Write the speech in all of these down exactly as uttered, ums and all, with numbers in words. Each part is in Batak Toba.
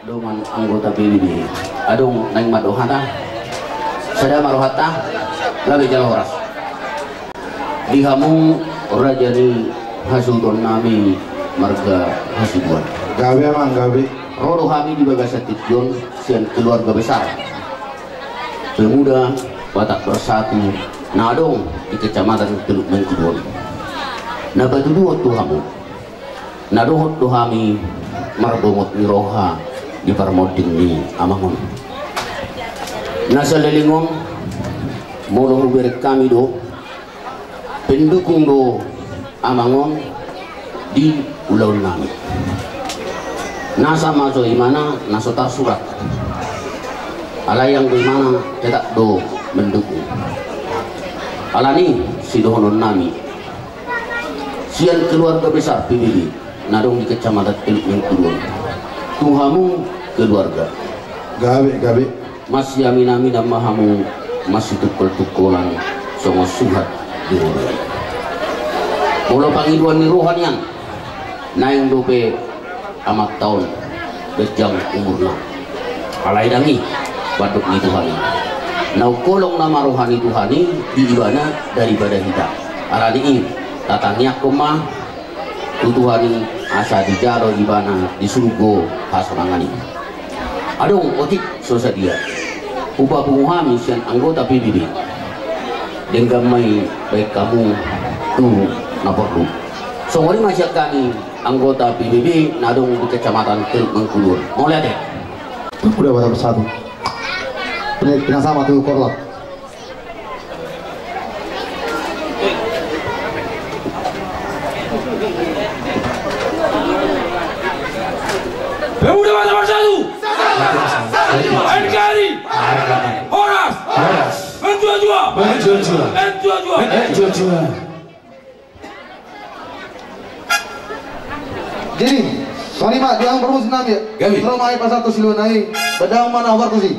Dongan anggota P B B, adong naeng mandok hata? Sada ma rohanta, gabe jala horas. Di hamu raja ni hasuhutonnami marga Hasibuan. Gabe, amang, gabe. Ro do hami di bagasan tingki on sian keluarga besar Pemuda Batak Bersatu na adong di Kecamatan Teluk Mengkudu on. Na patuduhon tu hamu, na dohot do hami marbongot ni roha di parmonding ni amang on. Na saleleng on, molo hubereng hami do, pendukung do amang on di ulaonnami. Nasa ma jo ibana na so tarsurat. Alai anggo ibana tetap do mendukung. Alani sidohononnami sian keluarga besar P B B na adong di Kecamatan Teluk Mengkudu on, tu hamu keluarga. Gabe, gabe. Masiamin-aminan ma hamu, masitungkol-tungkolan songon suhat di robean. Molo pangidoan ni roha nian, naeng dope amanta on ganjang umurna. Alai ndang i pandok ni Tuhan i. Naung holong nama roha ni Tuhan i di ibana daripada hita. Alani i, tatangiangkon ma tu Tuhan i asa dijalo ibana di surgo hasonangan i. Adong otik so sadia hupapungu hami sian anggota P B B. Denggan ma i baen hamu tu na porlu. Songon i ma sian hami anggota P B B na adong di Kecamatan Teluk Mengkudu on. Mauliate. Uda Batak Bersatu. Pina-, pinasama tu korlap. Pemuda Batak Bersatu. N K R I. Horas. Horas. Menjual-jual. Menjual-jual. Menjual-jual. Menjual-jual. Jadi, songon i ma, di hamu parmusik nami. Gabe. Ro ma i pasahat tu silua nai. Badang mana parmusik.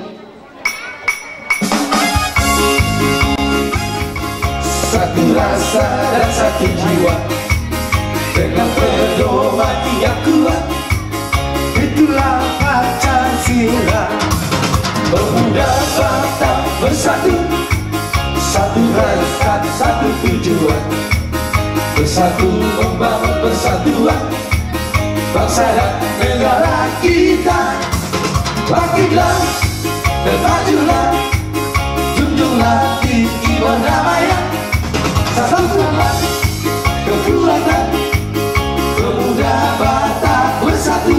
Satu rasa dan satu jiwa, dengan pedoman yang kuat, itulah Pancasila. Pemuda Batak bersatu, satu hasrat, satu tujuan, bersatu membangun persatuan bangsa dan negara kita. Bangkitlah dan majulah, junjunglah tinggi perdamaian. Satukanlah kekuatan Pemuda Batak Bersatu.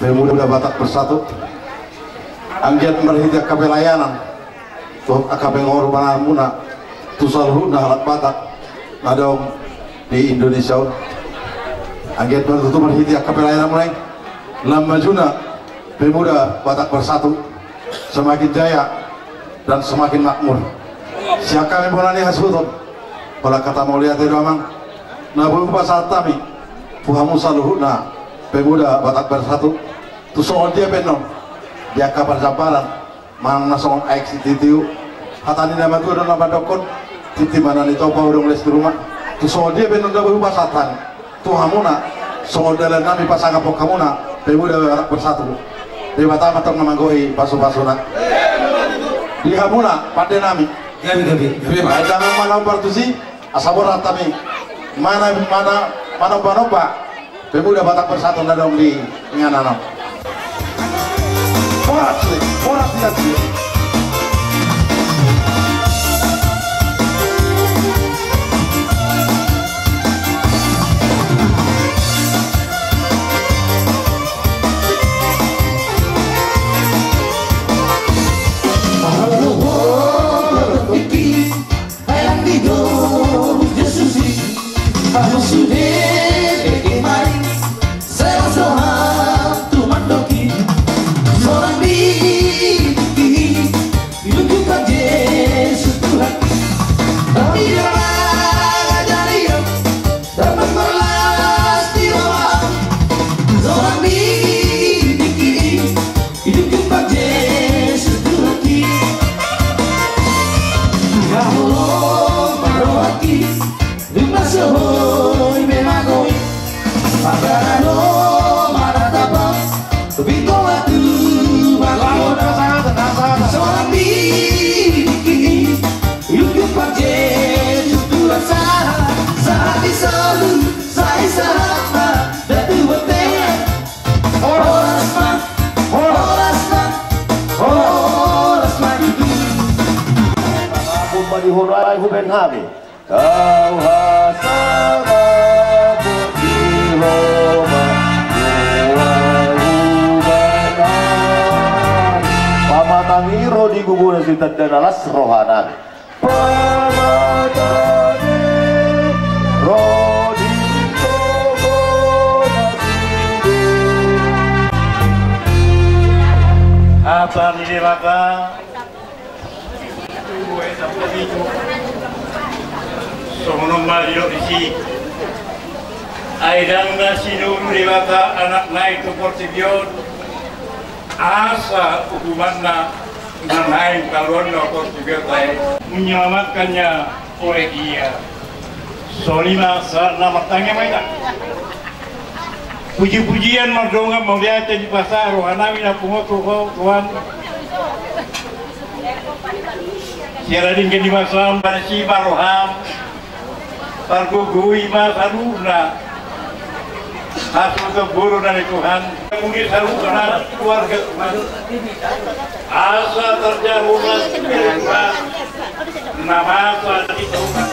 Pemuda Batak Bersatu. Anggiat marhite angka pelayanan tu angka pengorbananmuna tu saluhutna halak Batak na adong di Indonesia on. Anggiat ma tutu marhite angka pelayananmuna i lam majuna Pemuda Batak Bersatu semakin jaya dan semakin makmur. Sian hami bona ni hasuhuton, holan hata mauliate do, amang, na boi hupasahat hami tu hamu saluhutna Pemuda Batak Bersatu. Tu songon dia pe annon di angka parjambaran manang na songon aek sitiu, hata ni na matua do na mandokkon, tintin ma na nitopa, udong les tu ruma. Tu songon dia pe annon na boi hupasahat hami tu hamuna songon dalannami pasangaphon hamuna Pemuda Batak Bersatu. Debata ma tong na manggohi pasupasuna di hamuna pandenami. Gabe, gabe, gabe, amang. Baen damang ma na hombar tusi, asa borhat hami mana, mana, manombanomba Pemuda Batak Bersatu na adong di inganan on. Borhat, borhat. Ai lang di toru Jesus i, hamu sude bege mai, sai las do hami tu mandoki. Sonang di tingki i, itunjukkan Jesus Tuhan. Tapi dia Dung na so boi be magoi, panggaran ho manatap au. Bingo ma tu mangona, sonang di tingki i. Ujung pajejut tu sahat, sahat di solu, sai sahat ma datu bontean. Horas ma, horas ma, horas ma tutu. Ampun ma di ho, rai hubaen hami. Tau hasangapon di ho ma, hubaen hami. Pamatang ni ro di gubona sitanda na las rohanami. Pamatang ni ro di gubona sitanda. Hata ni Debata. Songon on ma didok disi. Ai ndang na sinuru Debata anakna i tu portibi on, asa uhumanna na naeng taluanna portibi on tahe. Menyelamatkannya oleh Dia. Songon i ma sahatna, martangiang ma hita. Puji-pujian mardongan mauliate dipasahat rohanami na pungu tu Ho, Tuhan. Sian na denggan ni basaM, barisi ma rohaM, pargogoi ma saluhutna hasuhuton bolon na, Tuhan. Muni saluhutna keluarga, Tuhan. Asa tarjalo ma, Tuhan, na masa di tohutna.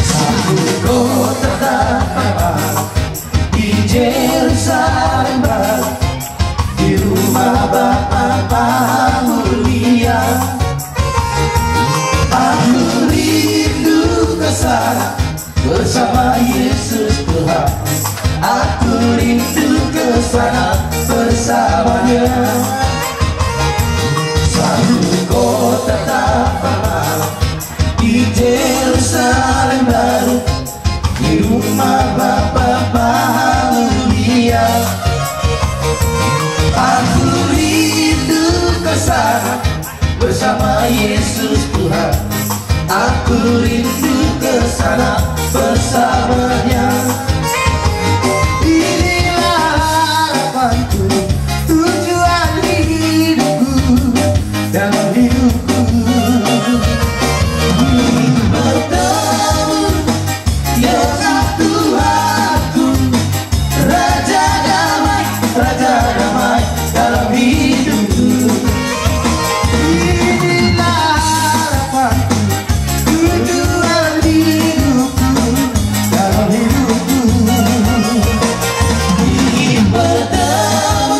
Sahat tu kota tapa di Jerusalem Baru, di rumah Bapa Pamulia. Aku rindu ke sana bersama Yesus Tuhan. Aku rindu ke sana bersama-Nya. Sahat tu kota tapa di Jerusalem Baru, di rumah Bapa Pamulia. Aku rindu ke sana bersama Yesus Tuhan. Aku rindu ke sana bersama-Nya. Inilah harapanku, tujuan hidupku, dalam hidupku ingin bertemu dengan Tuhanku, Raja Damai, Raja Damai dalam hidupku. Inilah harapanku, tujuan hidupku, dalam hidupku ingin bertemu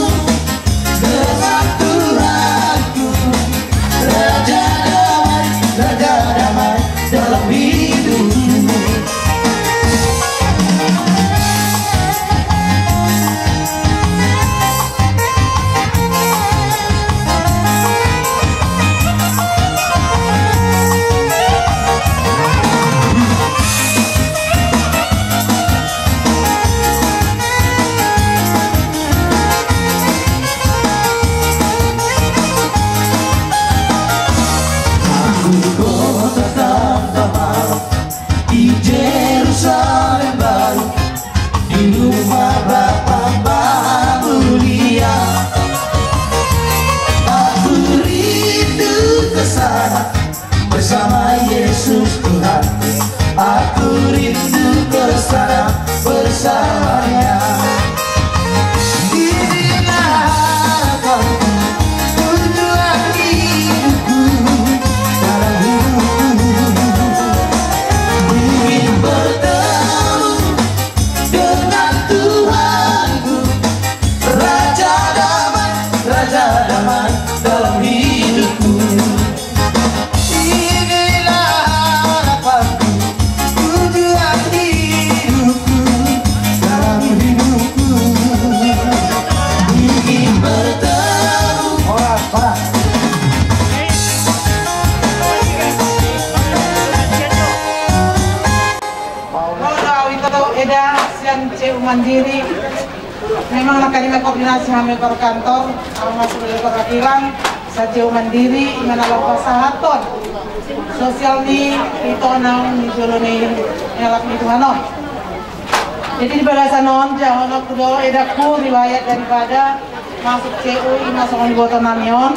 Memang nangkaning koordinasi hami per kantor, armas dari perwakilan, Saceu Mandiri, i ma na laho pasahathon sosial ni ito naung di jolo ni halak ni Tuhan on. Jadi di bagasan on, jahononku do edakku riwayat daripada masuk C U i ma songon diboto nami on.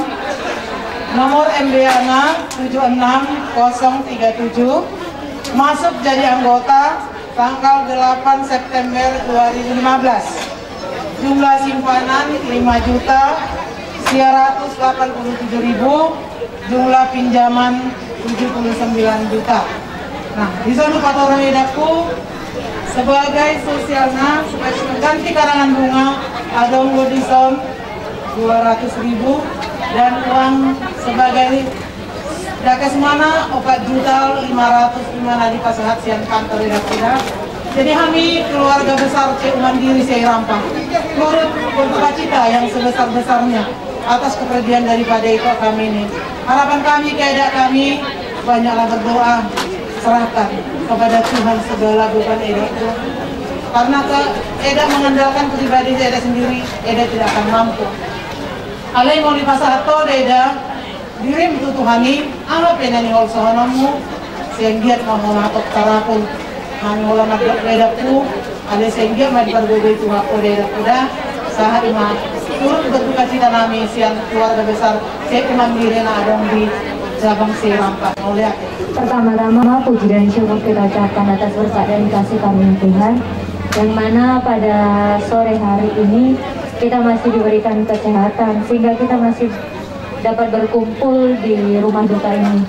Nomor M B A-na tujuh enam kosong tiga tujuh, masuk jadi anggota tanggal delapan September dua ribu lima belas. Jumlah simpanan lima juta sia ratus delapan puluh tujuh ribu, jumlah pinjaman tujuh puluh sembilan juta. Nah, dison hupatorang edakku sebagai sosialna, sebagai pengganti karangan bunga, adong do dison dua ratus ribu, dan uang sebagai dakes mana opat juta lima ratus, i ma na dipasahat sian kantor edakku da. Jadi hami keluarga besar C U Mandiri Siahaan Rampang turut berduka cita yang sebesar-besarnya atas kepergian daripada ito kami ini. Harapan kami ke edak kami, banyaklah berdoa, serahkan kepada Tuhan segala beban edak. Karena ke edak mengandalkan pribadi edak sendiri, edak tidak akan mampu. Alai molo dipasahat tu edak, dirim tu Tuhan i, aha pe na niholsohononmu, sai anggiat ma holan hatop tarapul. Hami holan mandok edakku, alai sai anggiat ma dipargogoi Tuhan ho edakku da. Sahat i ma turut berduka cita nami sian keluarga besar C U Mandiri na adong di cabang Siahaan Rampang. Mauliate. Pertama-tama, puji dan syukur kita ucapkan atas berkat dan kasih karunia Tuhan, yang mana pada sore hari ini kita masih diberikan kesehatan, sehingga kita masih dapat berkumpul di rumah duka ini.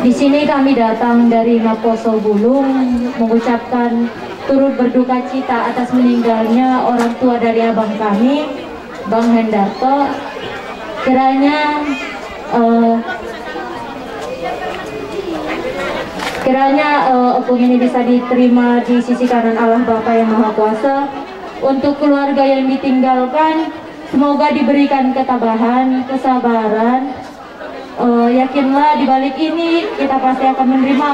Di sini kami datang dari Naposo Bulung mengucapkan turut berduka cita atas meninggalnya orang tua dari abang kami, Bang Hendarto. Kiranya, eh, kiranya, eh, opung ini bisa diterima di sisi kanan Allah Bapa yang Maha Kuasa. Untuk keluarga yang ditinggalkan, semoga diberikan ketabahan, kesabaran. Eh, yakinlah, di balik ini kita pasti akan menerima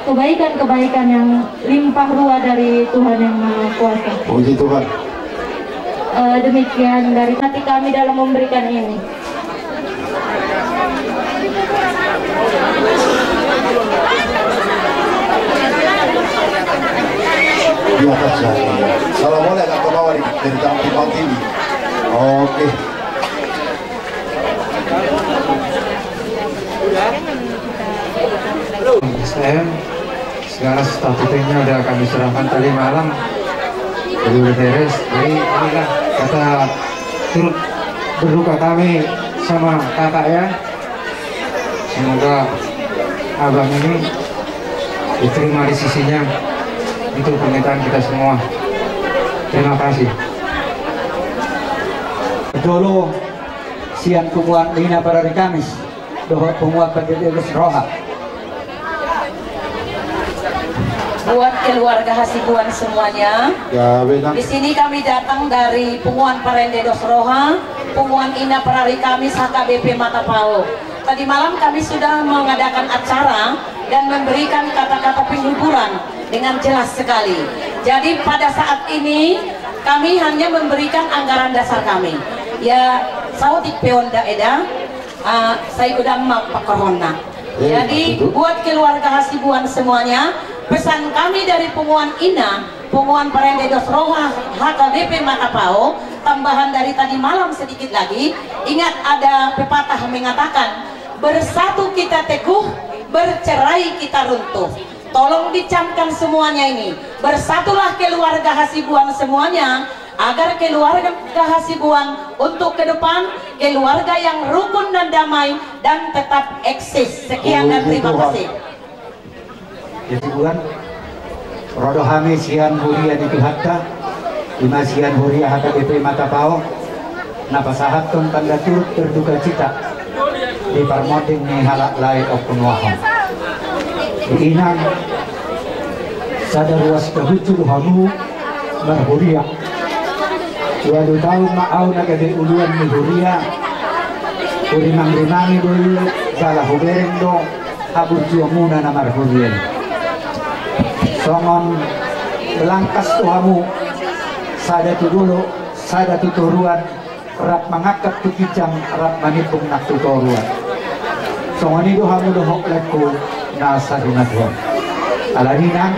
kebaikan-kebaikan yang limpah ruah dari Tuhan Yang Maha Kuasa. Puji Tuhan. Eh, demikian dari hati kami dalam memberikan ini. Di atas ya. Salam oleh, nggak kebawah di, dari Tampil Bang Timi. Oke. S M, segala statutennya udah kami serahkan tadi malam. Jadi udah beres. Jadi inilah kata turut berduka kami sama kakak ya. Semoga abang ini diterima di sisinya. Itu permintaan kita semua. Terima kasih. Jolo sian punguan Ina Parari Kamis dohot punguan Parende Dos Roha. Buat keluarga Hasibuan semuanya, ya, benar. Di sini kami datang dari punguan Parende Dos Roha, punguan Ina Parari Kamis H K B P Matapao. Tadi malam kami sudah mengadakan acara dan memberikan kata-kata penghiburan dengan jelas sekali. Jadi pada saat ini kami hanya memberikan anggaran dasar kami. Ya, saotik pe on da eda, ah, sai godang ma pangkorhonna. Eh, jadi, betul. Buat keluarga Hasibuan semuanya, pesan kami dari punguan Ina, punguan Parende Dos Roha, H K B P Matapao, tambahan dari tadi malam sedikit lagi, ingat ada pepatah mengatakan, "Bersatu kita teguh, bercerai kita runtuh." Tolong dicamkan semuanya ini. Bersatulah keluarga Hasibuan semuanya, agar keluarga Hasibuan untuk ke depan, keluarga yang rukun dan damai dan tetap eksis. Sekian dan terima kasih. Hasibuan, ro do hami sian huria ni Tuhanta, i ma sian huria H K B P Matapao, na pasahathon tanda turut berduka cita di parmonding ni halak lae ompung nuaeng. Di inang, sada ruas gabucu do hamu marhuria. Ualu taon ma ahu na gabe uluan ni huria, hurimangrimangi do i, jala hubereng do habucuonmuna na marhuria i. Songon belangkas do hamu, sada tu dolok, Sada tu toruan, rap mangangkat tu ginjang, rap manimbung nang tu toruan. Songon i do hamu dohot laengku na sadunat on. Alani i nang,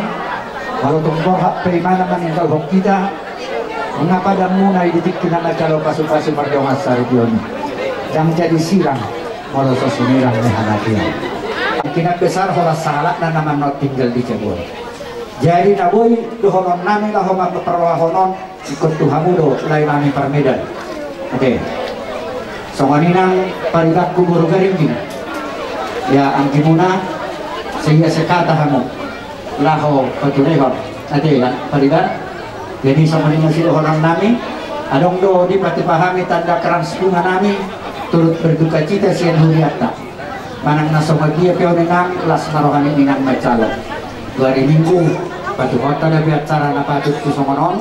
molo tung borhat pe imana maninggalhon hita, nunga padanmuna i di tingki na manjalo pasupasu mardongan saripeon i. Ndang jadi sirang molo so sinirang ni hanapian. Kemungkinan besar holan sahalakna na manat tinggal di jabu on. Jadi na boi dohononnami laho mamparrohahon on, ingkon tu hamu do lae nami parmedan. Oke. Songon i nang paribanku boru Garingging. Ia anggimuna, sai ia sekata hamu laho paturehon ate ia pariban. Jadi songon i ma sidohononnami, adong do dipatupa hami tanda krans bunga nami turut berdukacita sian hurianta. Manang na songon dia pe on inang, las ma roha ni inang manjalo. Tu ari Minggu, patupaonta do be acara na patut tu songon on.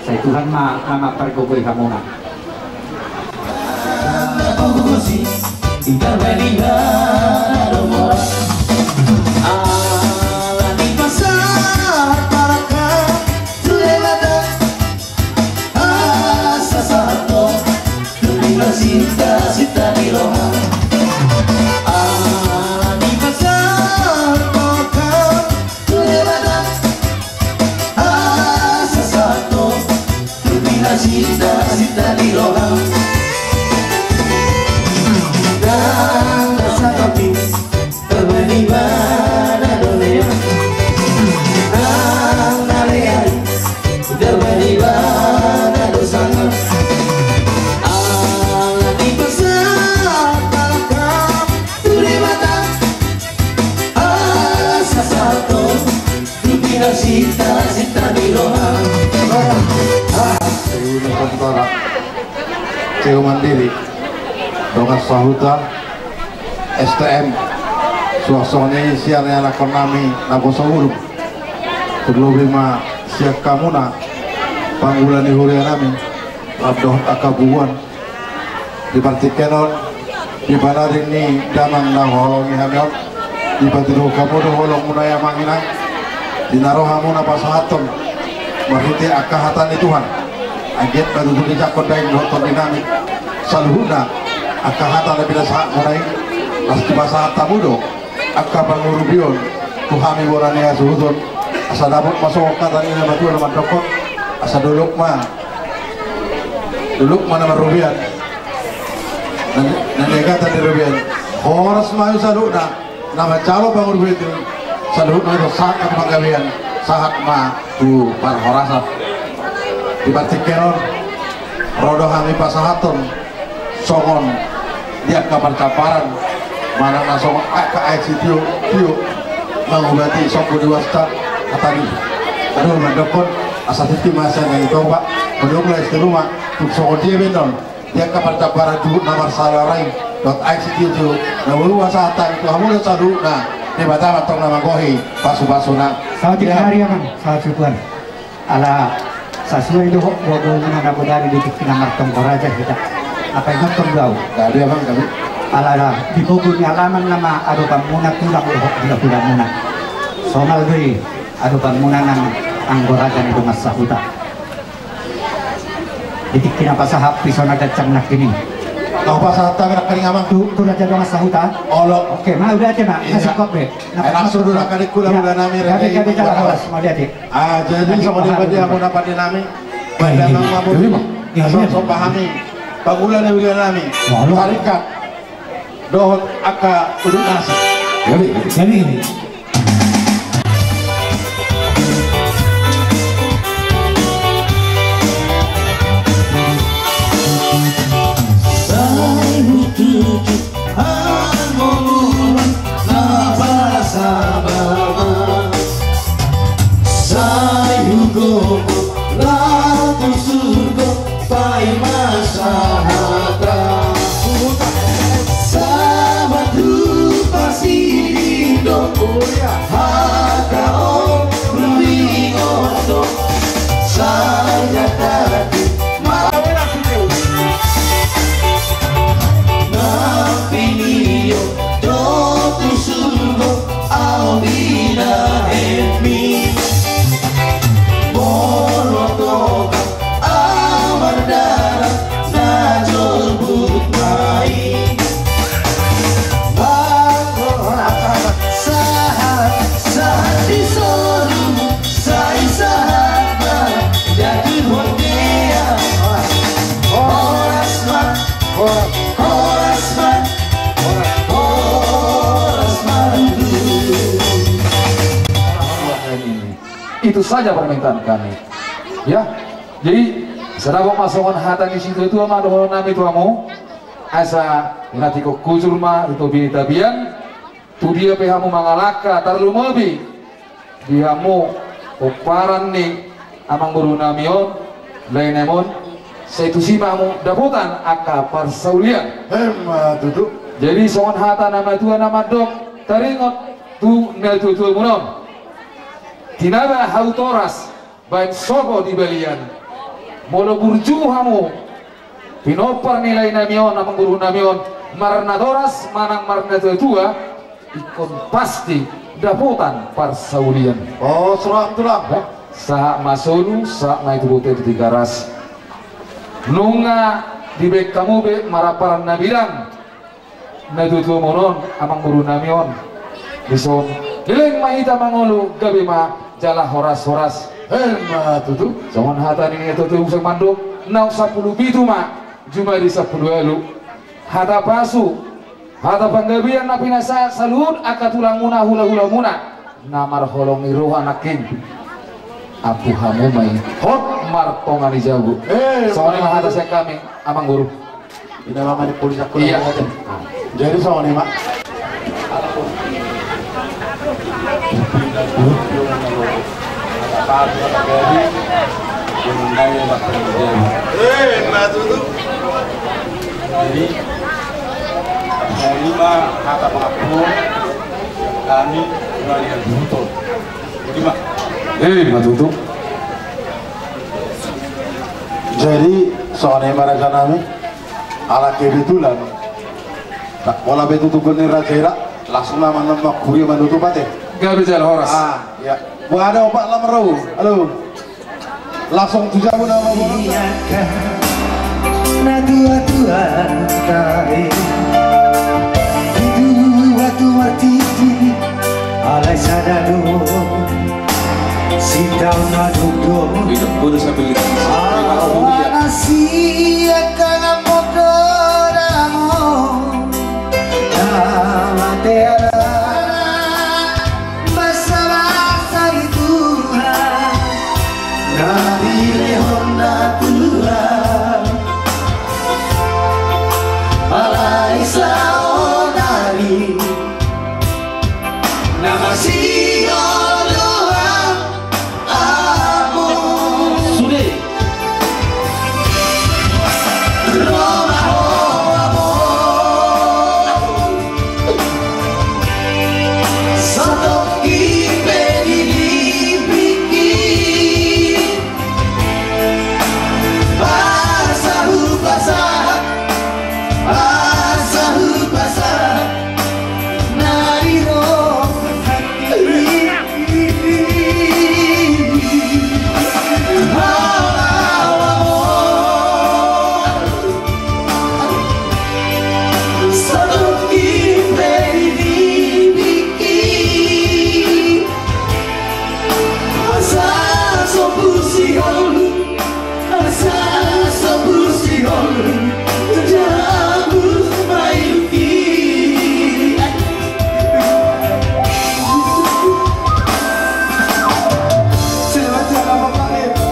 Sai Tuhan ma na mampargogoi hamuna. Keu mandiri, dongan sahuta, S T M, suang songon i sian ianakhon nami naposo ulung. Terlebih ma sian hamuna pangula ni huria nami, rap dohot angka bubuan. Di partingkian on, di panaring ni damang na huhaholongi hami on, dipatuduhon hamu do holongmuna i amang inang, di na ro hamuna pasahathon marhite angka hata ni Tuhan. Anggiat ma tutu dijangkon daging dohot tondi nami saluhutna angka hata na pinasahatmuna i, laos dipasahat hamu do angka pangurupion tu hami bona ni hasuhuton. Asa dapot ma songon hata ni na matua na mandokkon, asa dolok ma, dolok ma na marrobean, na, na niagatan ni robean. Horas ma hamu saluhutna na manjalo pangurupion, saluhutna do sahat ma tu panggabean, sahat ma tu parhorasan. Di partingkian on, ro do hami pasahathon songon di angka parcamparan, manang na songon angka aek sitio, tio mangubati songko di uasta. Hata ni, aduh, mandokkon, asa tintin ma sian na nitopa, molo lae tu ruma, tung songon dia be on di angka parcamparan juhut na marsalarai dohot aek sitio, tio na boi pasahat hami tu hamu do saluhutna. Debata ma antong na manggohi pasupasuna. Sahat ni ari amang, sahat sukuan. Ala sasuai dohot boaboamuna na bodari di tingki na martonggo raja hita. Apa ingothon do ahu? Gabe amang, gabe. Ala di pogu ni alaman nama adopanmuna tulang dohot hulahula muna. Somal do i adopanmuna nang anggo raja ni dongan sahuta. Di tingki na pasahat pison na gancang nangkin i. Ahu pasahat hami nangkin i amang. Tu, tu raja dongan sahuta. Olo. Oke, ma udah aja ma. Iya. Kasih kop be. Enak sudah nangkin i hulahula nami. Gabe, gabe, jala horas, mau dia. Ah, jadi songon i ma di hamu na pande nami. Baen damang ma hamu. Iya, iya. Somba hami pangula ni huria nami. Olo. Tarikap dohot angka udut nasi. Jadi, jadi ini. Sai hutuju hamu na pasababa. Sai hugogo laho tu surgo paima sahata. Sahat tu parsidihon do hata on, ringot do sai jatati. Horas ma, horas ma. Itu saja permintaan kami. Ya, jadi sadapot ma songon hata ni situatua ma dohononnami tu hamu. Asa na tingkos hujur ma tu topi ni tapian. Tu dia pe hamu mangalangka, tarlumobi di hamu pomparan ni amangborunami on, laenami on, sai tusi ma hamu dapotan angka parsaulian. Emma tutu. Jadi songon hata na matua na mandok, taringot tu natuatuamuna on. Tinaba hau toras, baen sopo di balian. Molo burju hamu pinompar ni laenami on, amangborunami on, marnatoras manang marnatuatua, ingkon pasti dapotan parsaulian. Oh, serah tulang. Sahat ma solu, sahat ma i tu bontean Tigaras. Nunga dibaen hamu be maramparan na bidang natuatuamuna on, amangborunami on. Dison, leleng ma hita mangolu, gabe ma jala horas-horas. Emma tutu. Songon hata ni natuatua muse mandok, naung sampulu pitu ma jumadi sampulu ualu. Hata pasu, hata panggabean na pinasahat saluhut angka tulangmuna, hulahulamuna na marholong ni roha nangkin. Ampu hamu ma i hot martonga ni jabu. Eh, songon i ma hata sian hami, amangboru. Ina ma mani polisi aku. Iya. Jadi songon i ma. Eh, ma tutu. Jadi songon i ma hata pangampun kami mari. Eh, ma tutu. Jadi songon i ma rajanami, ala kebetulan, tak pola be tutupan ni raja i ra, langsung nama nama kuria manutup ate. Gabe jala horas. Ah, ya. Buat ada opak lamar rau. Halo. Langsung tu jabu nama bola. Natuatua tadi. Di dua tua titi. Alai sada do. Sitaon na dodon. Awana sian kangan modo damo. Tama teara. Basa-basa di Tuhan. Na dilehon na Tuhan. Alai saonari. Na masihol do hamu. Sude. Ro ma ho hamu. Satongkin pe dilipiki. Asa hupasahat, asa hupasahat. Na di rohangki. Satongkin pe dilipiki. Asa so pusihol.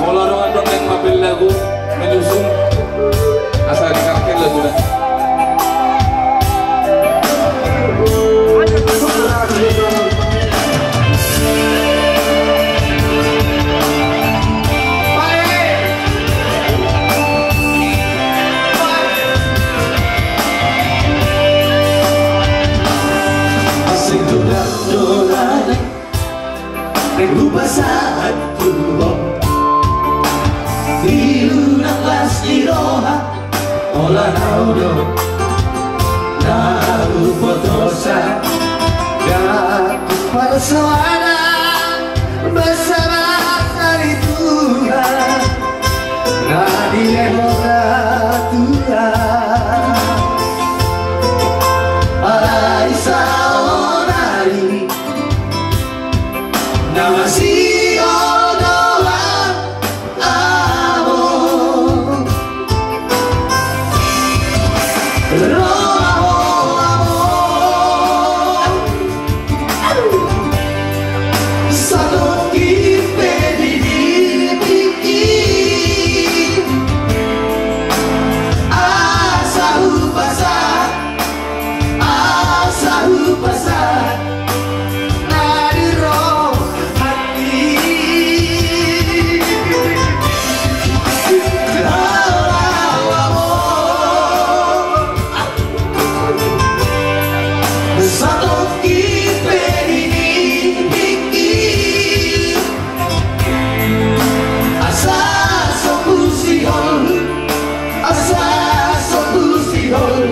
Molo adong dongeng ma pella gu menyusun asa di karkel lagu na. Hupasahat tu ho. Di lunak las ni roha. Holan au do na hubotosa. Gak parsoalan basa-basa di Tuhan. Na dilehon na Tuhan. Alai saonari. Na masihol do hamu. Roha ho amang, satongkin pe niluluan, asa hupasahat, asa hupasahat na di rohangki. Roha ho amang, satongkin pe niluluan, asa so husihol, asa so husihol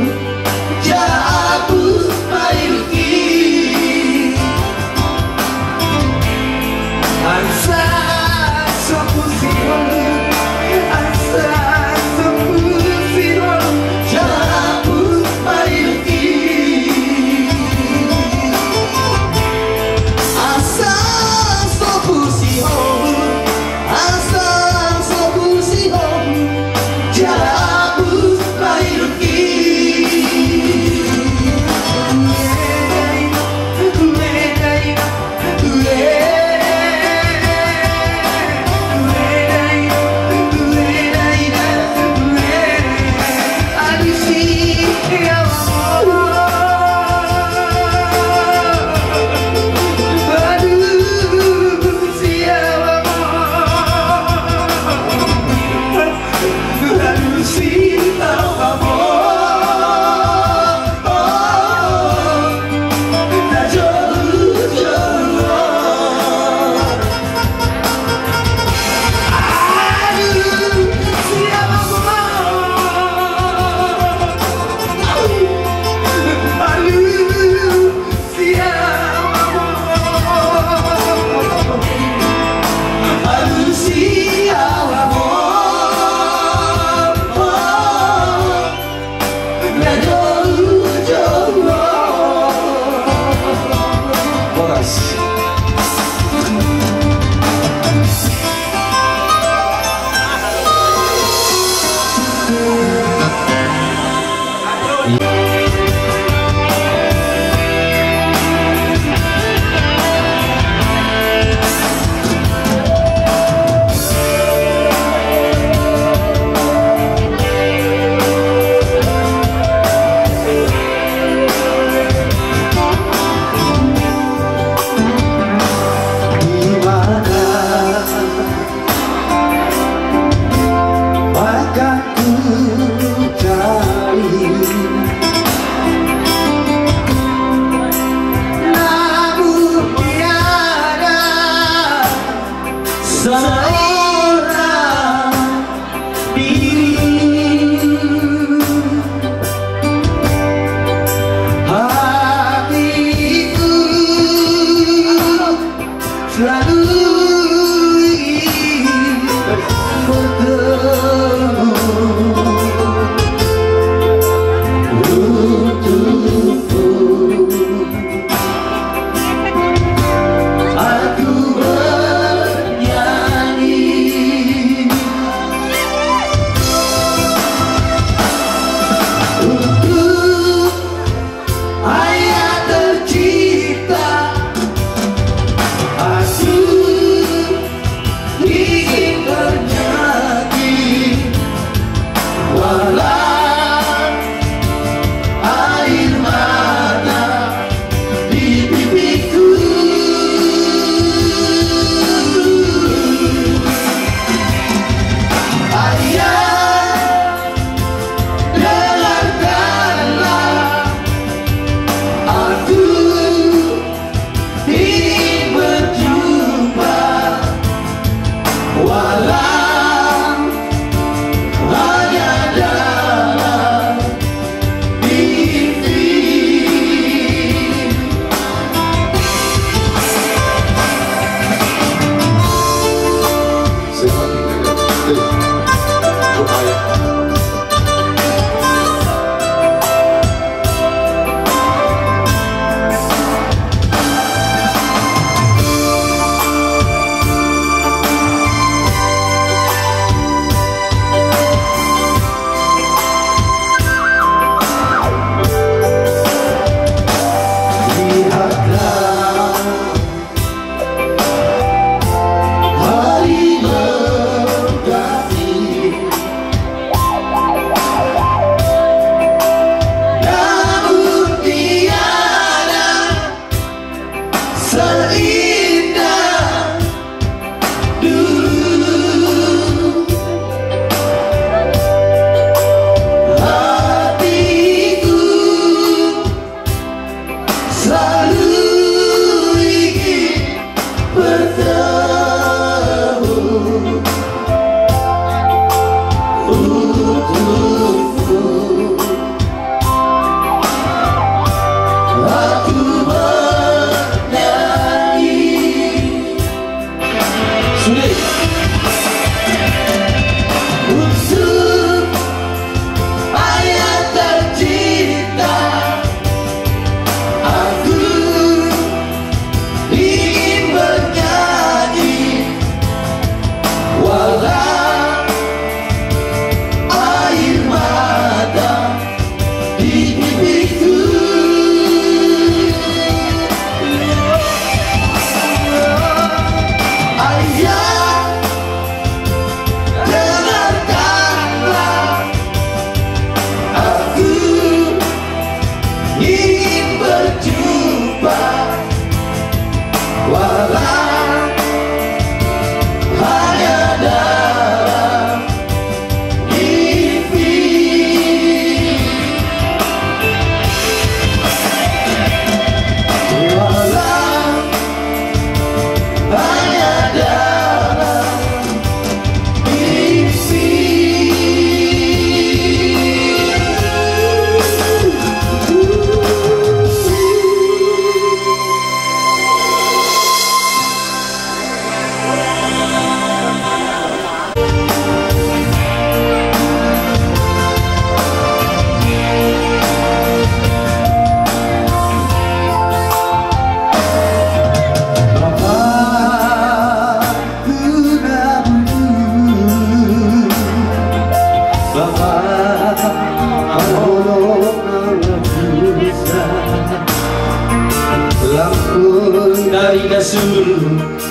jala apus ma illuki. Asa so husihol, asa so husihol jala apus ma illuki. Asa so husihol, asa so husihol jala apus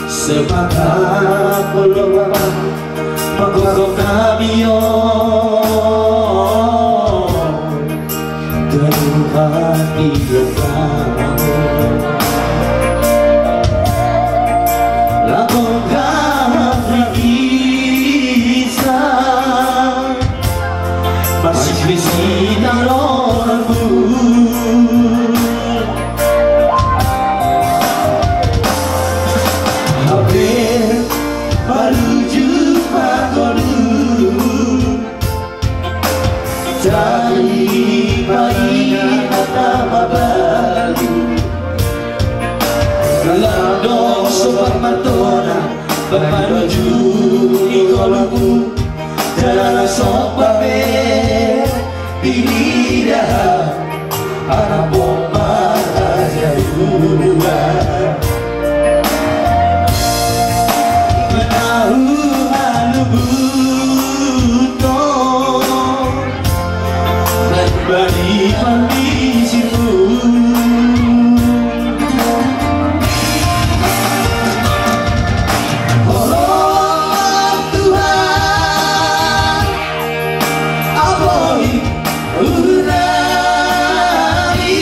Sepakat molo Bapa, manggokhon hami on ganup hatian, langkok hami bisa masuk di sinaroranmu. Hape marujung ma ngolu, jadi paina na mabalu. Lam dong somba martona, marujung di ngolungku, jala somba pe di ni da, anak boru ma raja i. Manahu halubuton, bani parbisirmu. Holong Tuhan, apoi uhur nami,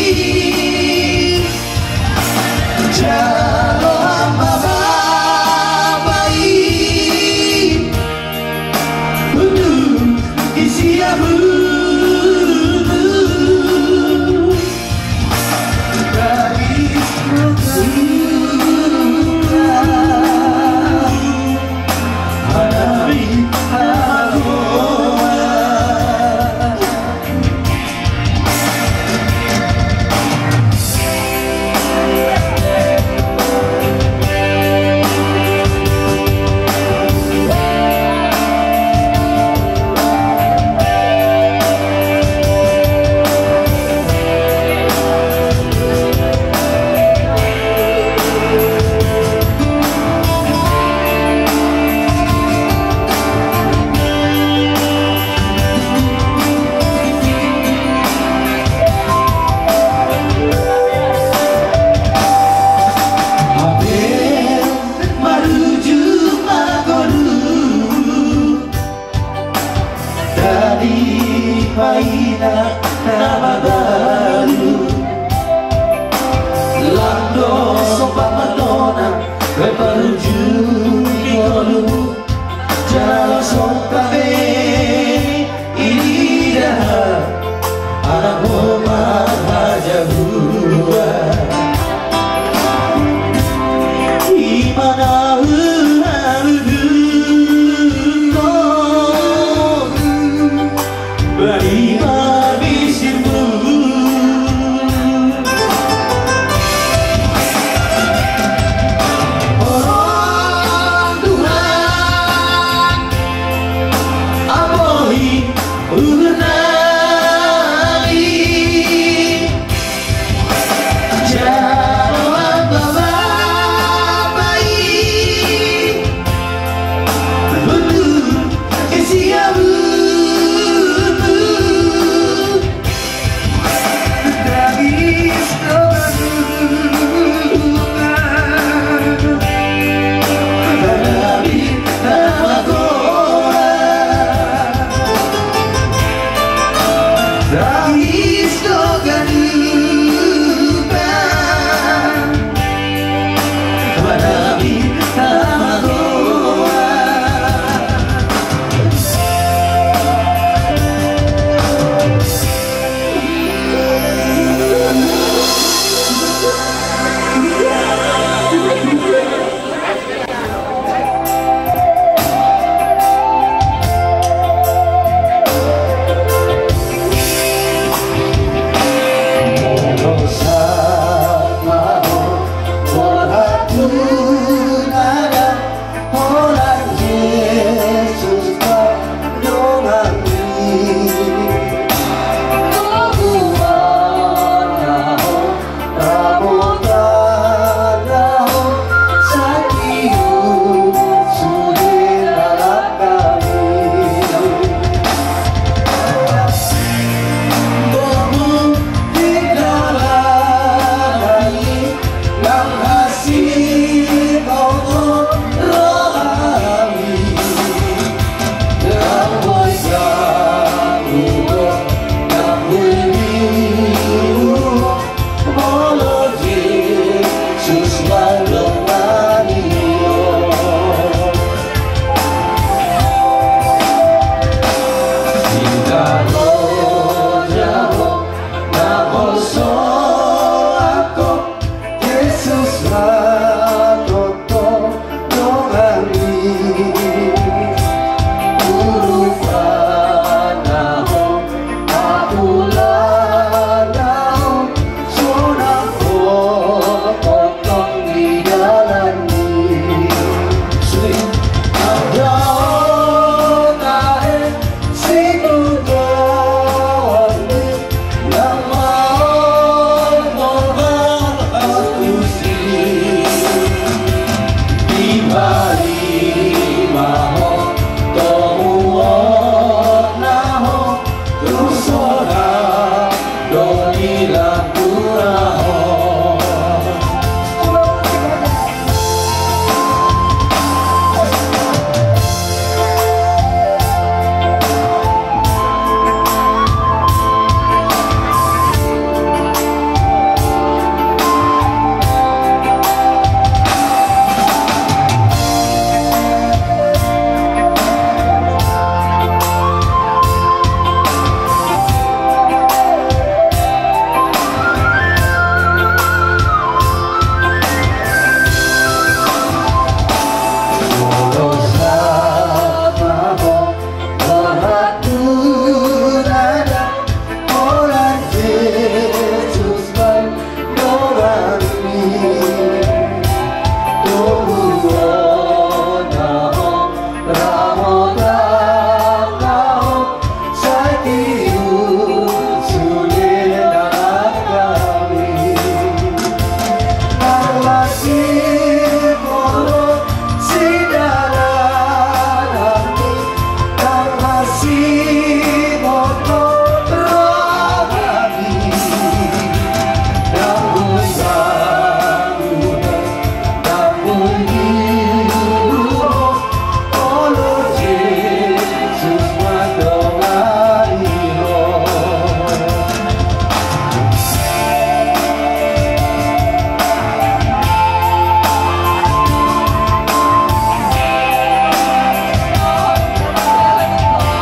jalo hamba Bapa i, unduki siamun. Hape marujung ma ngolu, jadi paina na mabalu. Lam dong somba martona, marujung di ngolu, jala somba pe di ni da, anak boru ma raja i. Ima na huhalubuton, bani parbisirmu. Holong Tuhan, apoi uhur nami, jalo hamba Bapa i, unduki siamun.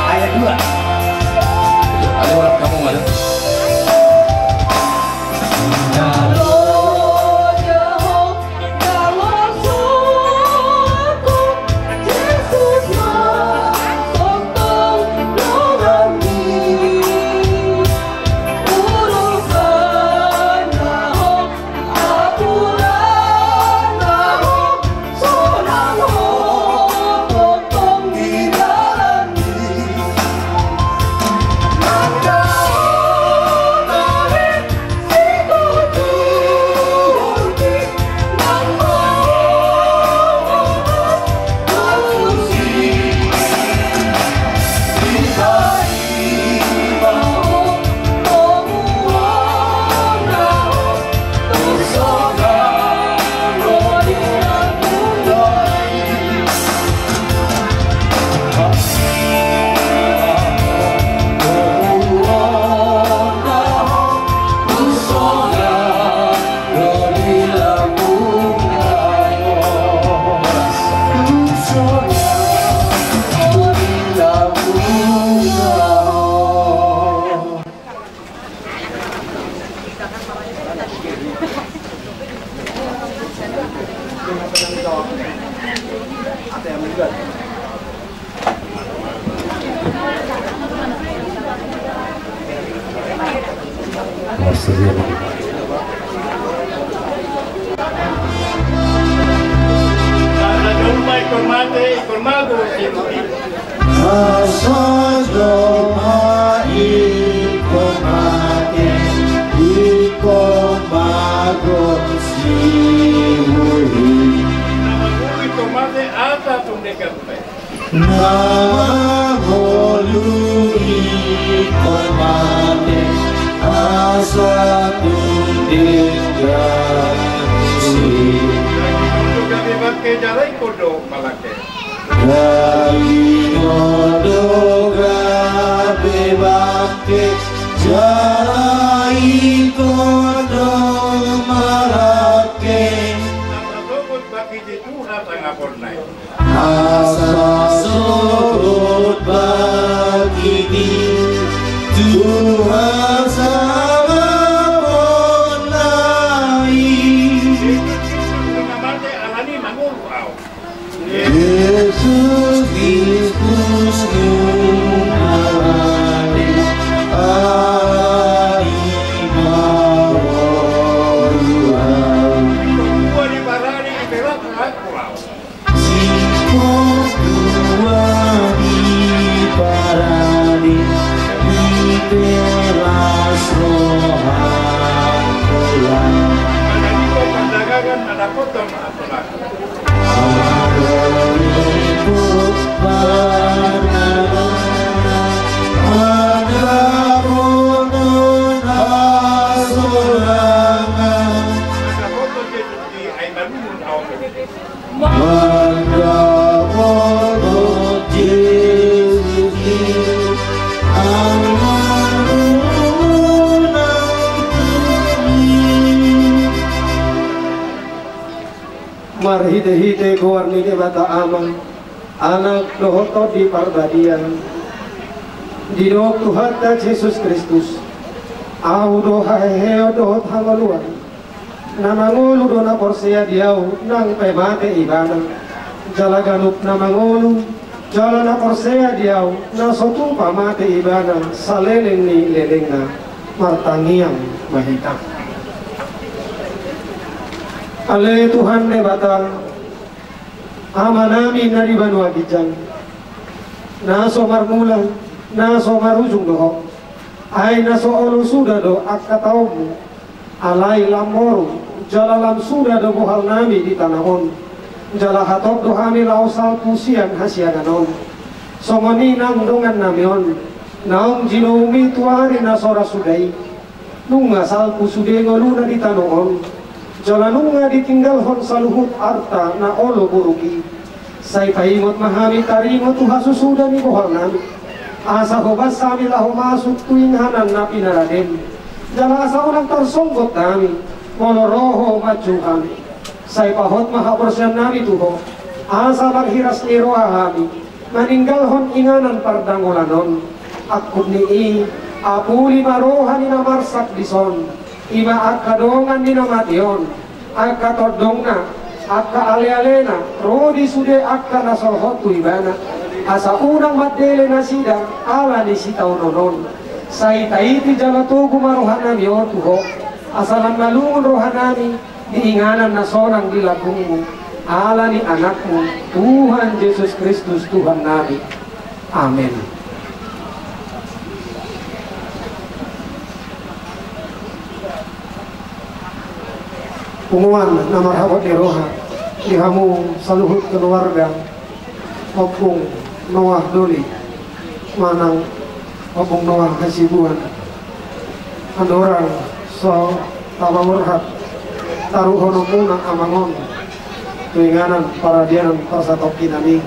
Ayat dua. Ada orang kampung ada. Asa jolma ingkon mate, ingkon mago siuli. Na mangolu ingkon mate, asa tung denggan pe. Na mangolu ingkon mate, asa tung denggan siuli. Gabe bangke jala ingkon do malangke. Gabe ingkon do gabe bangke, jala ingkon do malangke. Asa sogot bakiti tu hasangaponna i. Asa sogot bakiti tu hasangaponna i. Jesus Kristus nunga mate, alani mangolu au. Jesus Kristus nunga mate, alani mangolu au. Singkop dua di parade, dipelak rohangku au. Singkop dua di parade, dipelas rohangku au. Manang ingkon pandanganan anak kota ma. Singkop dua Marhite-hite goar ni Debata Ama, Anak dohot Tondi Parbadia, didok Tuhanta Jesus Kristus: Ahu do haheheon dohot hangoluan. Na mangolu do na porsea di Ahu, nang pe mate ibana. Jala ganup na mangolu jala na porsea di Ahu, na so tupa mate ibana saleleng ni lelengna. Martangiang ma hita. Ale Tuhan Debata, Amanami na di banua ginjang, na so marmula, na so marujung do Ho. Ai na so olo suda do angka taonMu. Alai lam moru jala lam suda do bohalnami di tano on. Jala hatop do hami laho salpu sian hasiangan on. Songon i nang dongannami on, naung jinoumi tu ari na so ra suda i. Nunga salpu sude ngoluna di tano on, jala nunga ditinggalhon saluhut arta na olo boruk i. Sai paingot ma hami taringot tu hasusuda ni bohalnami, asa hobas hami laho masuk tu inganan na pinaradeM. Jala asa unang tarsonggot hami molo ro Ho manjou hami. Sai pahot ma haporseaonnami tu Ho, asa marhiras ni roha hami maninggalhon inganan pardangolan on. Angkup ni i, apuli ma roha ni na marsak dison, i ma angka dongan ni na mate on, angka tondongna, angka alealena, ro di sude angka na so hot tu ibana, asa unang mandele nasida ala ni sitaonon on. Sai taiti jala togu ma rohanami on tu Ho, asa lam malungun rohanami di inganan na sonang di lambungMu, ala ni AnakMu, Tuhan Jesus Kristus, Tuhannami. Amen. Punguan na marhabot ni roha, di hamu saluhut keluarga Ompung Noah Doli manang Ompung Noah Hasibuan. Andorang so taba borhat taruhononmuna amang on tu inganan paradianan parsatongkinami,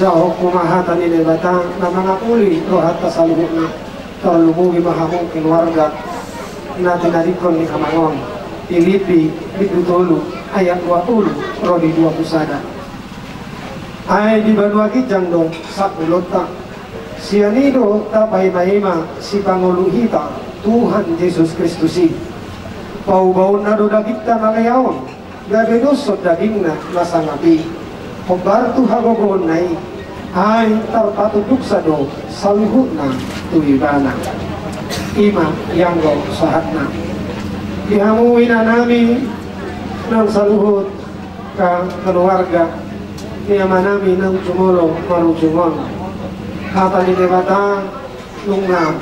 jahonku ma hata ni Debata na mangapuli rohanta saluhutna. Tarlumobi ma hamu keluarga na tinadingkon ni amang on. Pilippi bindu tolu ayat dua pulu ro di dua pulu sada. Ai di banua ginjang do sapulonta. Sian i do tapaimaima Sipangolu hita, Tuhan Jesus Kristus i. Paubaonna do dagingta na lea on, gabe doshon dagingna na sangap i. Hombar tu hagogoonna i, ai tarpatunduksa do saluhutna tu ibana. I ma ianggo sahatna. Di hamu inanami nang saluhut keluarga ni amanami naung jumolo marujung on. Hata ni Debata nunga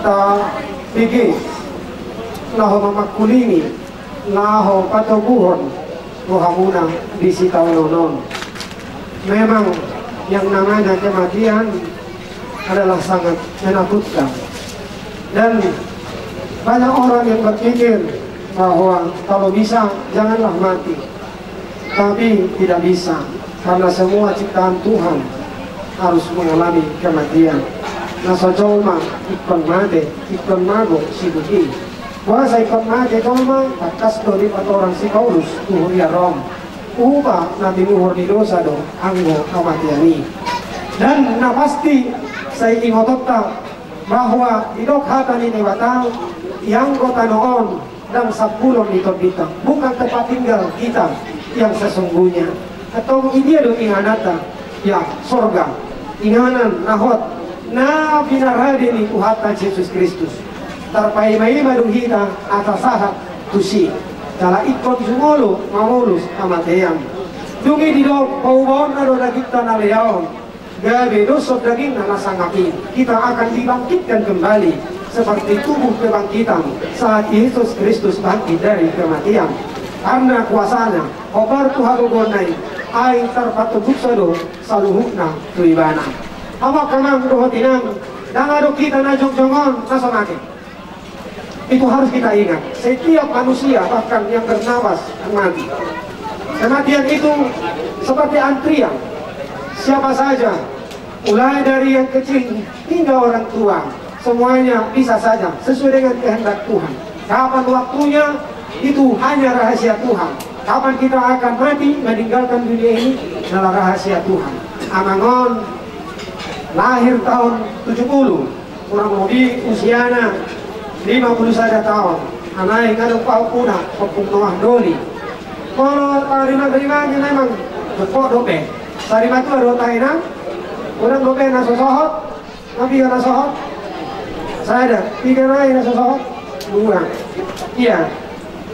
tabege laho mamangkulingi, laho patoguhon rohamuna di sitaonon on. Memang yang namanya kematian adalah sangat menakutkan. Dan banyak orang yang berpikir bahwa kalau bisa janganlah mati. Tapi tidak bisa, karena semua ciptaan Tuhan harus mengalami kematian. Na so jolma ingkon mate, ingkon mago sidung i. Boasa ingkon mate jolma? Tangkas do dipatorang si Paulus tu huria Rom. Upa na tinuhor ni dosa do anggo kematian i. Dan na pasti sai ingotonta bahwa didok hata ni Debata, ianggo tano on ndang sampulon ni tondinta, bukan tempat tinggal kita yang sesungguhnya. Antong i dia do ingananta? Ya, sorga. Inganan na hot na pinarade ni Tuhanta Jesus Kristus. Tarpaimaima do hita asa sahat tusi. Jala ingkon jumolo mamolus hamatean. Dung i didok, paubaonna do dagingta na lea on, gabe doshon dagingna na sangap i. Kita akan dibangkitkan kembali seperti tubuh kebangkitan saat Yesus Kristus bangkit dari kematian. Karena kuasanya, hombar tu hagogoonna i, ai tarpatunduksa do saluhutna tu ibana. Amang, amang dohot inang, ndang adong hita na jongjong on na so mate. Itu harus kita ingat. Setiap manusia, bahkan yang bernapas, akan mati. Kematian itu seperti antrian. Siapa saja, mulai dari yang kecil hingga orang tua, semuanya bisa saja sesuai dengan kehendak Tuhan. Kapan waktunya, Itu hanya rahasia Tuhan. Kapan kita akan mati, meninggalkan dunia ini, adalah rahasia Tuhan. Amang on lahir tahun tujuh puluh, kurang lebih usiana lima puluh sada taon. Alai nunga adong pahompuna, Ompung Noah Doli. Molo tarimakrimaki memang dengkon dope. Sari matua do tahe nang, unang dope na so sohot. Tapi na sohot sada, piga nai na so sohot? Dua. Ia.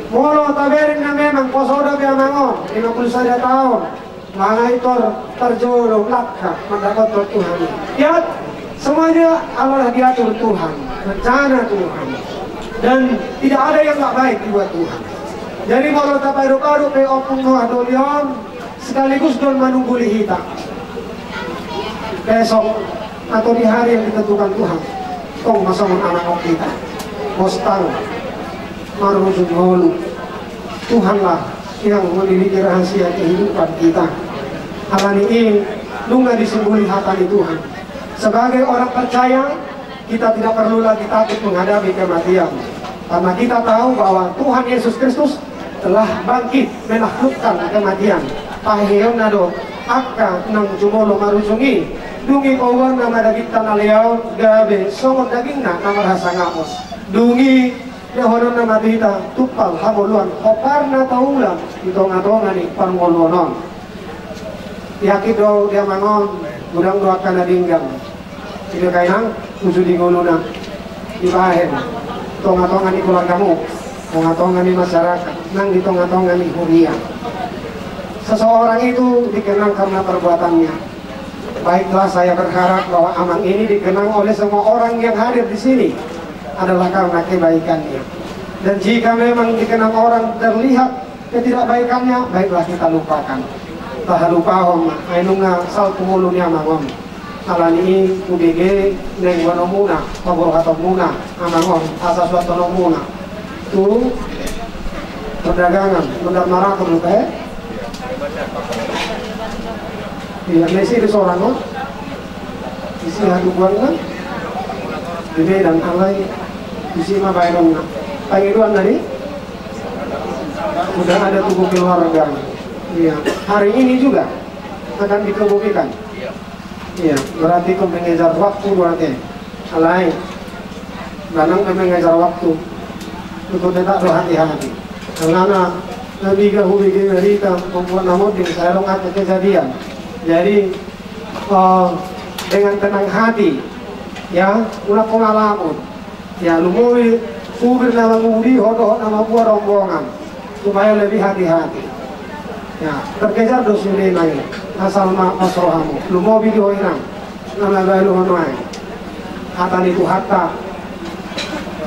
Molo tabereng na memang poso dope amang on, lima puluh sada taon, mangatur parjolo langka mandapothon Tuhan. Ia, semuanya adalah diatur Tuhan, rencana Tuhan. Dan tidak ada yang nggak baik dibuat Tuhan. Jadi molo tapaidop-idop pe Ompung Noah Doli on, sekaligus do on manungguli hita. Besok atau di hari yang ditentukan Tuhan, tong ma songon amang on hita. Bostang, marujung ngolu. Tuhanlah yang memiliki rahasia kehidupan kita. Alani i, nunga disungguli hata ni Tuhan. Sebagai orang percaya, kita tidak perlu lagi takut menghadapi kematian. Karena kita tahu bahwa Tuhan Yesus Kristus telah bangkit menaklukkan kematian. Paheheonna do angka naung jumolo marujung i. Dung i paboaonna ma dagingta na leaon gabe songon dagingna na marhasangapon. Dung i lehononna ma tu hita tumpal hangoluan, hombar na taulang di tonga-tonga ni parngoluon on. Yakin do ahu di amang on, godang do angka na denggan. Ido kainang, uju di ngoluna, dibahen tonga-tonga ni keluargamu, tonga-tonga ni masyarakat, nang di tonga-tonga ni huria. Seseorang itu dikenang karena perbuatannya. Baiklah, saya berharap bahwa amang ini dikenang oleh semua orang yang hadir di sini adalah karena kebaikannya. Dan jika memang dikenang orang terlihat ketidakbaikannya, baiklah, kita lupakan. Tahalupahon ma, ai nunga salpu ngolu ni amang on. Alani i hubege naeng boanomuna, paborhatonmuna amang on, asa suanhononmuna tu perdagangan, Bendahara Maraton, lupa, eh? Ia, na isi di Sorong on. Isi hadukuanna di Medan, alai isi ma baenonna. Pangidoan tadi sudah ada tugu keluarga. Iya, hari ini juga akan dikebumikan. Iya, berarti ingkon mengejar waktu berarti. Alai, manang pe mengejar waktu. Ingkon tetap berhati-hati. Karena na piga hubege berita, membuat namun di saya dong ada kejadian. Jadi, eh, dengan tenang hati, ya, ulang pengalaman. Ya, lumobi supir na mangudihon dohot na mamboan rombongan, supaya lebih hati-hati. Ya, terkejar do sude nai, asal ma pos rohamu. Lumobi di ho inang, na mabalu ho nuaeng. Hata ni Tuhanta,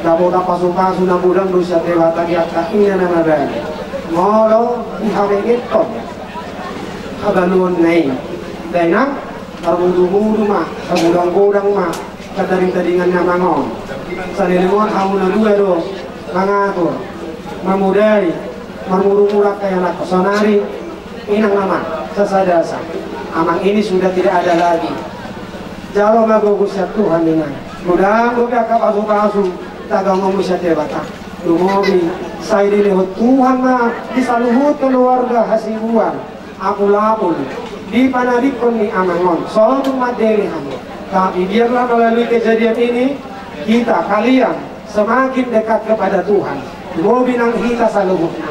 dapotan pasu-pasu na godang do sian Debata di angka inna na mabalu. Molo dihabengeton habaluonna i, dainang, marmudu-mudu ma, hagodang-godang ma, Tading-tadingan na mangon. Saleleng on hamu na dua do mangatur, mamodai, marmurung-murung angka ianakhon. Saonari inang, amang, sasada sa. Amang ini sudah tidak ada lagi. Jalo ma gogo sian Tuhan, inang. Godang dope angka pasu-pasu tagamon sian Debata. Lumobi sai dilehon Tuhan ma di saluhut keluarga Hasibuan apul-apul di panadingkon ni amang on. Sotung mandele hamu. Tapi biarlah melalui kejadian ini, kita, kalian, semakin dekat kepada Tuhan. Lobi nang hita saluhutna.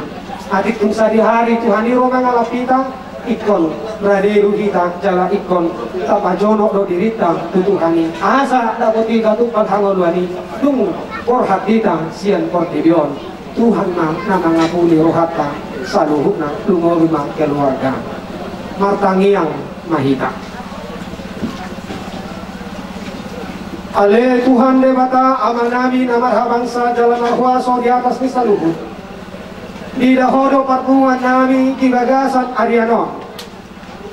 Atik tung sadihari Tuhan i ro mangalap hita, ingkon rade do hita jala ingkon tapajonok do dirinta tu Tuhan i. Asa dapot hita tumpal hangoluan i, dung borhat hita sian portibi on. Tuhan ma na mangapuli rohanta saluhutna, lumobi ma keluarga. Martangiang ma hita. Ale Tuhan Debata, Amanami na marhabangsa jala marhuaso di atas ni saluhut. Diida Ho do parpunguannami di bagasan arian on.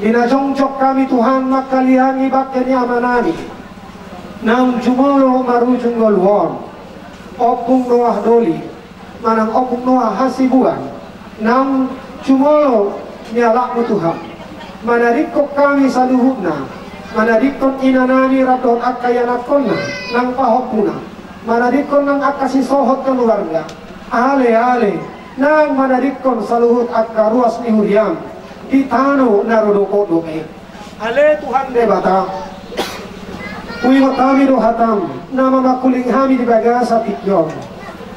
Di na jongjong hami, Tuhan, manghaliangi bangke ni amanami naung jumolo marujung ngolu on, Ompung Noah Doli, manang Ompung Noah Hasibuan, naung jumolo nialapmu, Tuhan. Manadingkon hami saluhutna, manadingkon inanami rap dohot angka ianakhonna nang pahompuna, manadingkon nang angka sisohot keluarga. Ale, ale, nang manadingkon saluhut angka ruas ni huriam di tano na ro dope. Ale Tuhan Debata, huingot hami do hatam na mamangkuling hami di bagasan tingki on.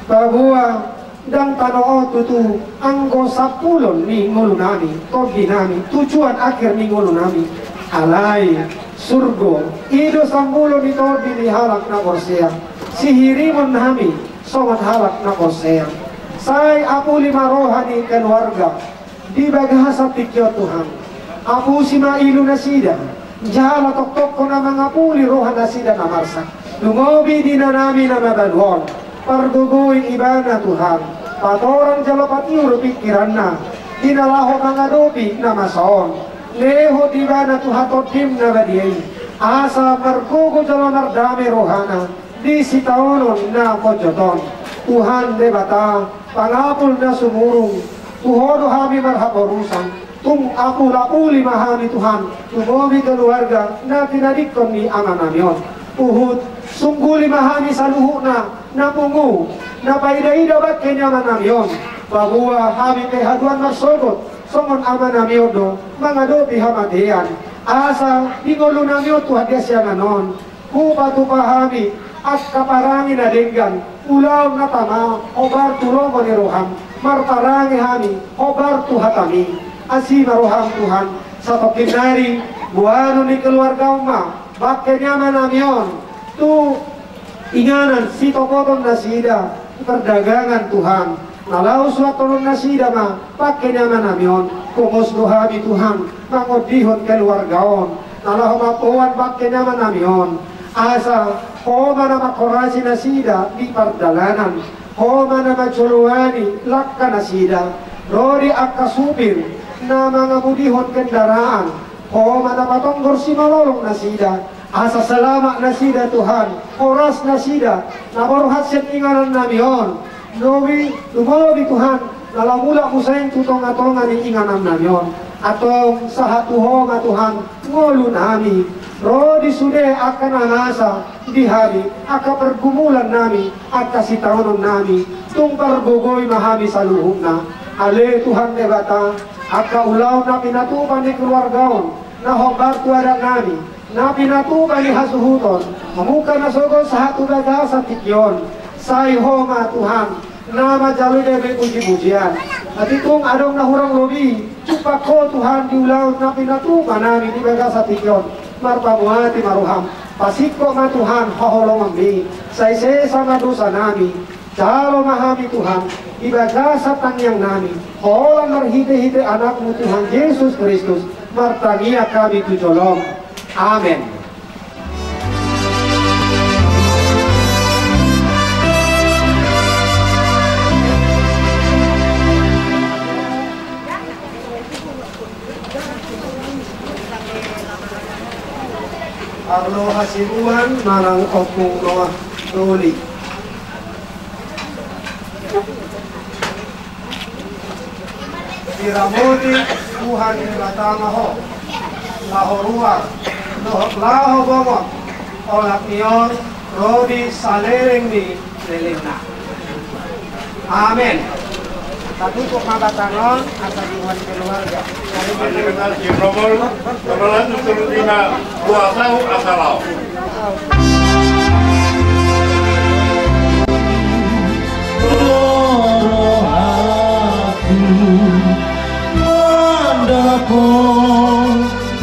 Paboa ndang tano on tutu anggo sampulon ni ngolunami, tondinami, tujuan akhir ni ngolunami. Alai surgo i do sampulon ni tondi ni halak na porsea, sihirimon hami songon halak na porsea. Sai apuli ma roha ni keluarga di bagasan tingki on Tuhan. Apusi ma ilu nasida, jala tongtongkon na mangapuli roha nasida na marsak. Lumobi di inanami na mabalu on, pargogoi ibana Tuhan, patorang jala patiur pingkiranna di na laho mangadopi na masa on. Lehon di ibana Tuhan Tondim na badia i, asa margogo jala mardame rohana di sitaonon na ponjot on. Tuhan Debata, pangapul na sumurung, tu Ho do hami marhaporusan. Tung apulapuli ma hami Tuhan, lumobi keluarga na tinadingkon ni amanami on. Huhut sungguli ma hami saluhutna na pungu, na paidaida bangke ni amanami on. Paboa hami pe haduan marsogot songon amanami on do mangadopi hamatean. Asa di ngolunami on Tuhan di hasiangan on, hupatupa hami angka parange na denggan, ulaon na tama, hombar tu lomo ni roham, marparange hami hombar tu hatami. Asi ma roham Tuhan, satongkin nari boanon ni keluargaon ma bangke ni amanami on tu inganan sitopoton nasida, pardagangan Tuhan, na laho suantonon nasida ma bangke ni amanami on. Pongos do hami Tuhan mangondihon keluarga on na laho mamboan bangke ni amanami on. Asa Ho ma na manghorasi nasida di pardalanan, Ho ma na manjoloani langka nasida. Ro di angka supir na mangamudihon kendaraan, Ho ma na patonggor simalolong nasida, asa selamat nasida Tuhan, horas nasida na borhat sian inganannami on. Lobi, lumobi Tuhan, na laho mulak muse tu tongatonga ni inganannami on. Antong sahat tu Ho ma Tuhan ngolunami. Ro di sude angka na masa di hami, angka pergumulannami, angka sitaononnami, tung pargogoi ma hami saluhutna. Ale Tuhan Debata, angka ulaon na pinatupa ni keluarga on na hombar tu adatnami, na pinatupa ni hasuhuton, mamungka na sogot sahat tu bagasan tingki on. Sai Ho ma Tuhan na manjalo dibahen pujipujian. Atik tung adong na hurang lobi, jumpang Ho Tuhan di ulaon na pinatupanami di bagasan tingki on. Marpamuati ma roham, pasingkop ma Tuhan haholonganmi, sai sesa ma dosanami. Jalo ma hami Tuhan di bagasan tangiangnami, holan marhitehite Anakmu Tuhan Jesus Kristus, martangiang hami tu jolom. Amen. Arlo hasibuan manang ompung noah doli. Diramoti Tuhan Debata ma ho, laho ruar dohot laho bongot, olat ni on ro di saleleng ni lelengna. Amen. Tatutup ma batang on, asa Tuhan keluarga. Mari kita si Romol, Romol itu turun lima, dua tahu asal. Rohaku mandapot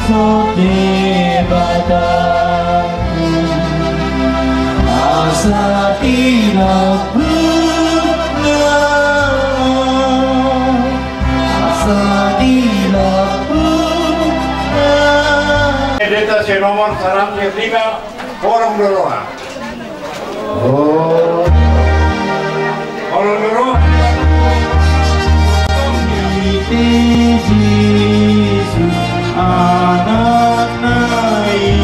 so Debata, asa dilapuk na, asa dilapuk na. Pendeta si nomor saratus lima, borong do roha. Oh. Borong do roha. Ite Jesus anakna i.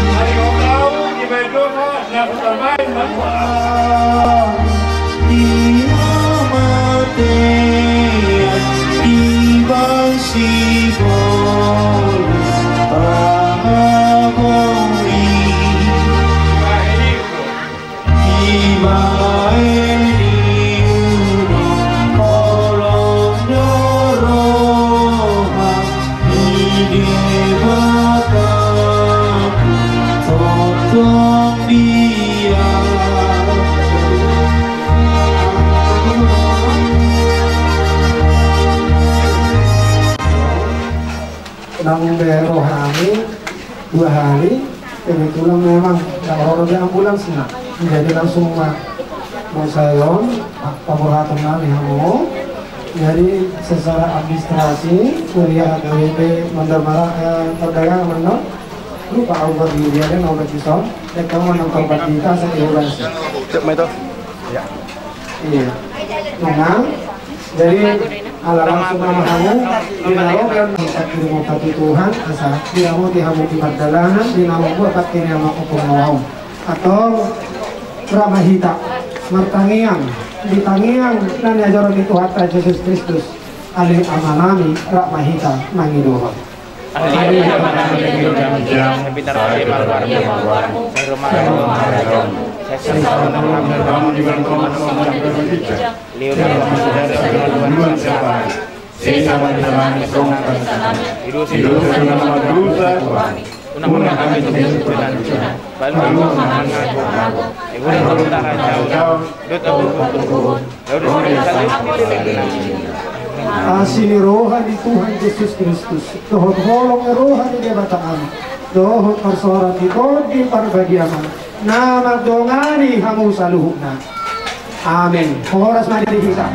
Ari kau tahu, dibahen dosa, na kutambahin, Bang. Di hamatean, di basi bolas, pangaboi. Dibahen i uno, Rohani dua hari, kebetulan memang nggak ada ambulans, nah. Jadi langsung ma, mau saya on, paborhaton nami hamu. Jadi secara administrasi, kuria H K B P Bandar Mara, eh, perdagangan, mana? Lupa aku buat di dia, dia mau bagi son. Dan kamu nonton buat kita, saya di rumah. Cek, Maito. Ya. Iya. Memang, jadi, ala langsung ma hamu, di dalam yang kita kirim tadi Tuhan, asa, di dalam di hamu di pardalanan, di dalam buat tak kiri sama kupung mau. Atau, rap ma hita, martangiang, di tangiang, na niajaran ni Tuhanta Jesus Kristus, ale Ama nami, rap ma hita, mangido. Asi ni roha ni Tuhan Jesus Kristus, dohot holong ni roha ni Debata Ama, dohot parsaoran ni Tondi Parbadia ma, na mandongani hamu saluhutna. Amen. Horas ma di hita.